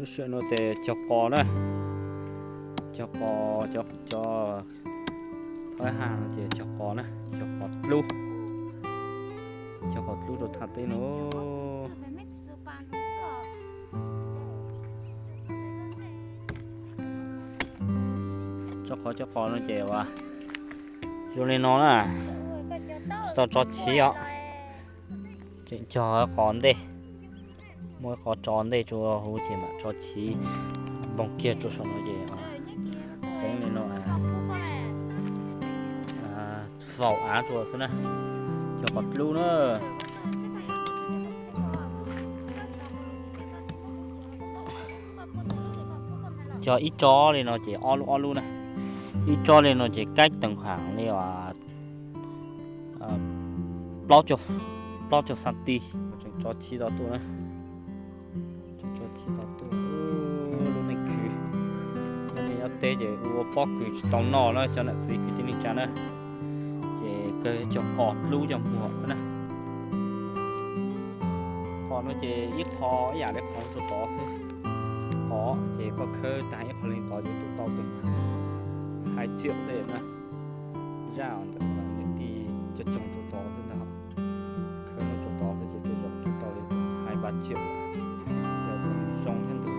Sawm no ces cog qos na, cog qos, cov thawj ha no ces cog qos na, cog qos dlub, cog qos dlub rau thaj teb no. Tso qhov cov qos no ces ua zoo li no na, tsis tau tso chiv os. Tseem cog qos ntej, muaj qos tso ntej rau huv ces mam tso chiv npoog kiag rau saum no ces xeeb li no, faus av rau xwb na, cog qos dlub na. Cog ib tsob li no ces ob lub ob lub na, ib tsob li no ces kab teem khav li plaub caug xab tis, tseem tso chiv tau tuaj na. Tseem tso chiv tau tuaj, lub neej khwv, lub neej nyob teb ces ua pob kws tsis tau noj na cov nam txiv kwv tij neej tsa na, ces kawg cog qos dlub cog muag xwb na. Qos no ces ib qho ib yam li qhov rau tod xwb, qos ces koj khawb tag ib qho li tod ces tus tau tus hais tsiam tej na, zaj ntawm niam tij cog cog rau tod xwb ntag. Khawb rau tod xwb ces tej zaum tus tau li hais ba tsiam, yog tus zoo thiab ntug.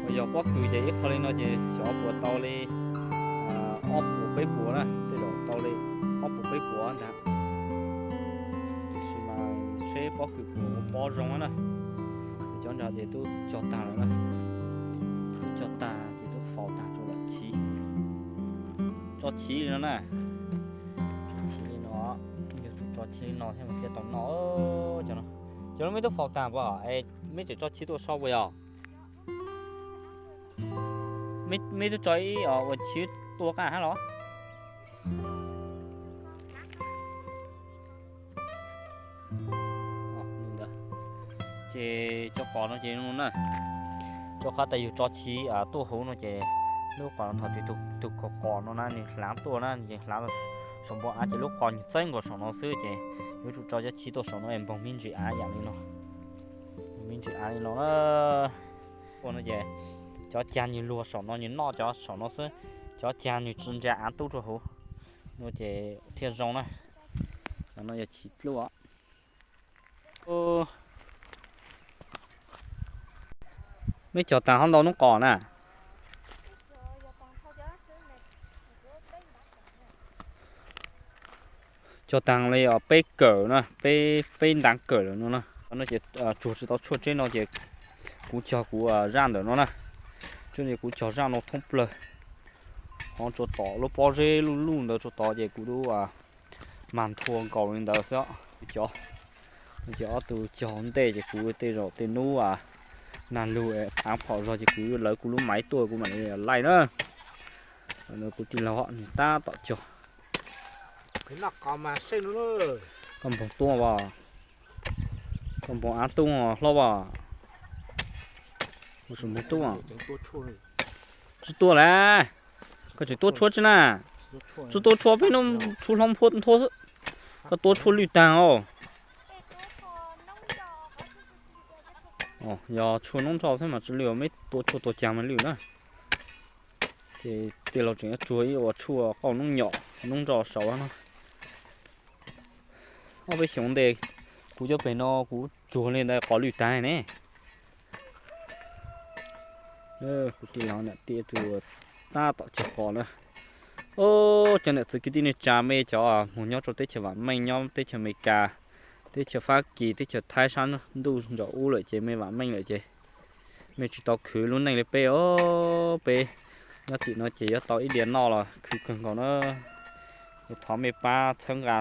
Uas yog pob kws ces ib qho li no ces xyov puas tau li ob puas peb puas na, tej zaum tau li ob puas peb puas ntag. Tiam sis mas seb pob kws puas pob zoo na. Cov nrad ces twb cog tag lawm na, twb cog tag ces twb faus tag rau lawm chiv, tso chiv li no na. Tso chiv li no, yuav tsum tso chiv li no thiaj thiaj tau noj. Cov no, cov no meb twb faus tag puas es meb tseem tso chiv tuaj so puas yog? Meb twb tso ib ua chiv tuaj qab hab los? Ces cov qos no ces no na, rau qhov tas yus tso chiv tuaj huv no ces lub qos no thaum twg tus khaus qos no na nws hlav tuaj na, nws hlav saum npoo av ces lub qos nws txeeb nkaus saum no xwb ces yuav tsum tso cov chiv tuaj saum no es npoog me ntsis av yam li no, me ntsis av li no na. Ua no ces cov cag nws luag saum no nws noj cov saum no xwb, cov cag nws tsis ntsia av tub rau huv no ces thiaj zoo na. Cov no yog chiv dlub. Meb cog tag ho ntau hnub qos na? Cog tag li peb kawm na, peb ntav kawm lawm no na. No ces tsuag tsis tau tshuaj tseb no ces kuv cog kuv zaj ntawm no na. Tsuas ces kuv cog zaj no thoob plawg. Ho tsuas tom lub pob zeb luj luj ntawd tsuas tod ces kuv lub mag nthua nkaus li ntawd xwb. Cov, ces ob tug cog ntej ces kuv tej zaum tej hnub nag lug av phom zog ces kuv lawv kuv lub maiv tuaj kuv mam li laij na. Kuv tij laug nws tab tom cog. Koj npoog tuaj as, koj npoog av tuaj hlob as. Kuv tsis npoog tuaj. Tsis tuaj lawm, koj tseem tuaj tshuab tsi na? Tsis tuaj tshuab peb hnub tshuab hlob nphua nthua xwb, koj tuaj tshuab lwj tag os. Yog tshuab noob nroj xwb mas tsis lwj, meb tuaj tshuab tuaj cag mas lwj na. Ces tij laug tseem yuav tsuag ib ua tshuaj qauj noob nyom noob nroj saud no. Ob peb xyoos ntes kuv cov pem no kuv tsuag li ntawd qos lwj tag ne. Kuv tij laug niam tij tus tab tom cog qos na. Cov niam txiv kwv tij neej tsa, mej cov mus nyob rau teb chaws vam meej, nyob teb chaws Amelikas, teb chaws Fab Kis, teb chaws Thaib sab ntuj ntsaum ub lawm ces mej vam meej lawm ces mej tsis tau khwv lub neej li peb os. Peb nyob tim no ces yuav tau ib diav noj los khwv kawg nkaus na. Es thov mej pab txhawb nqa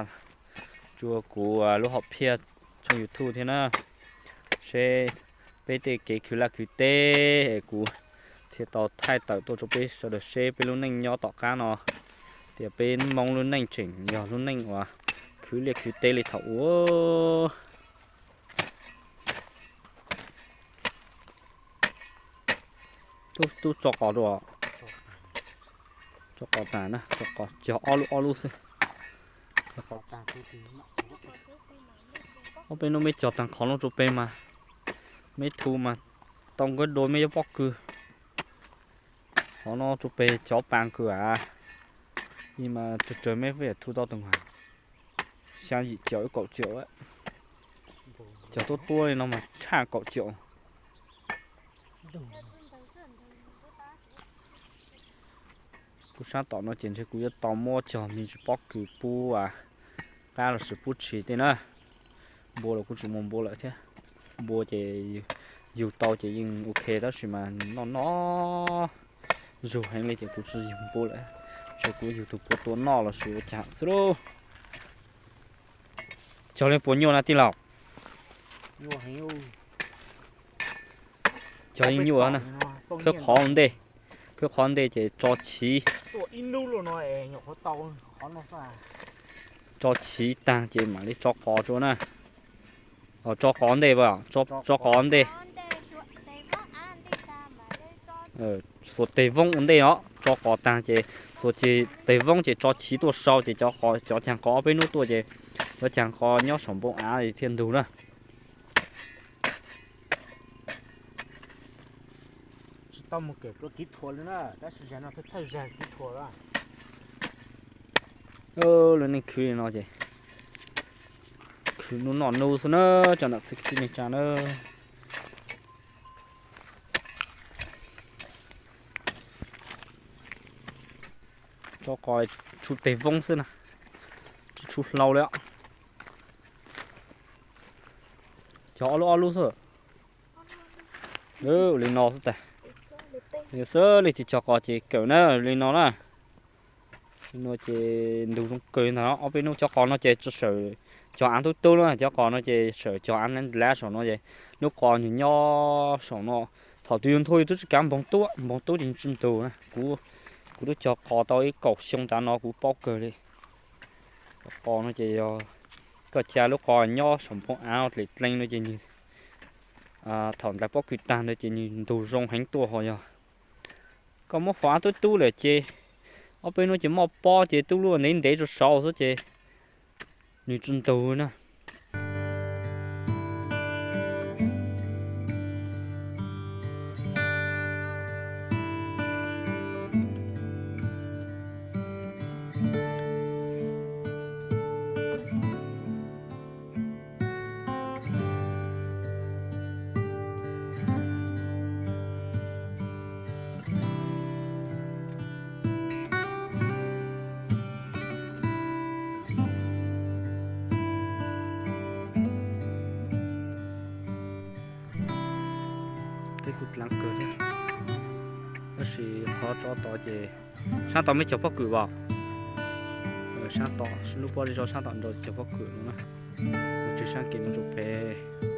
rua kuv lub hom phiaj tshooj YouTube thiab na, seb peb tej kev khwv laj khwv teb es kuv thiaj tau thaij tawm tuaj rau peb sawv daws seb peb lub neej nyob tom qab no, tias peb Hmoob lub neej tseem yog lub neej uas khwv liaj khwv teb li thaum ub. Tub tso qos dua, tso qos tas na, tso qos cog ob lub ob lub xwb. Ob peb hnub meb cog tag qhov no rau peb mas, meb thu mas Tau nqaij dua mej yuav pob kws. Qhov no rau pem cov pas kws av, ib mas raws raws mej peb yam thu tau tau xya yim caum ib kaum caum. Cov tuab tuab li no mas tshaj kaum caum. Kuv sab tom no ces ntshe kuv yuav tau muab cog me ntsis pob kws pub qab los sis pub tshis tej na. Npua los kuv tsis muaj npua lawm thiab. Npua ces yug tau ces yeej ok tab sis mas noj noj zug heev li ces kuv tsis yug npua lawm. Ntshe kuv yug tus puav tua noj los sis ua cas xwb lauj. Cog li puas nyuaj na tij laug? Cog li nyuaj na. Khawb qhov ntej, khawb qhov ntej ces tso chiv. Tso chiv tag ces mam li tso qos tso na. Tso qos ntej, tso qos ntej. Xuas teg voob ua ntej os, tso qos tag ces xuas teg voob ces tso chiv tuaj sau ces cov cag qos ob peb hnub tuaj ces cov cag qos nyob saum npoo av thiaj ntug na. Tsis tau mus kawm dua kiv thuam li na, tab sis zaum no thawj thawj zag kiv thuam lawm. Lawv neej khwv li no ces khwv hnub noj hnub xwb na, cov nam txiv kwv tij neej tsa na. Tso qos tshuav teg voob xwb na, tsis tshuav hlau li os. Cog ob lub ob lub xwb. Li no xwb tas. Xwb li tis cog qos ces kawm na li no na. Li no ces ntug zoo kawg li ntag. Ob peb hnub cov qos no ces tsis sawm cog av tub tub na, cov qos no ces sawm cog av nlab saum no ces lub qos nws nyob saum no. Thaum twg yus nthuav yus twb tsis kav npoog tub, npoog tub ces tsis ntug na. Kuv, kuv twb cog qos tau ib kaum xyoo tas no kuv paub kawg li. Qos no ces yog koj ca lub qos nyob saum npoo av dlem dlees no ces nws, thaum ntais pob kws tag ntawd ces nws ntug zoo heev tuaj. Ho yog koj muab faus av tub tub lawm ces ob peb hnub ces moj pob ces tub lub ntev ntev rau saud xwb ces nws tsis ntug na. Tej kuj dlav kawg thiab, tab sis qhov tso tod ces sab tod mej cog pob kws as? Sab tod, lub pob zeb sab tod nrau cog pob kws no na. Mus tsev sab kev mus rau pem.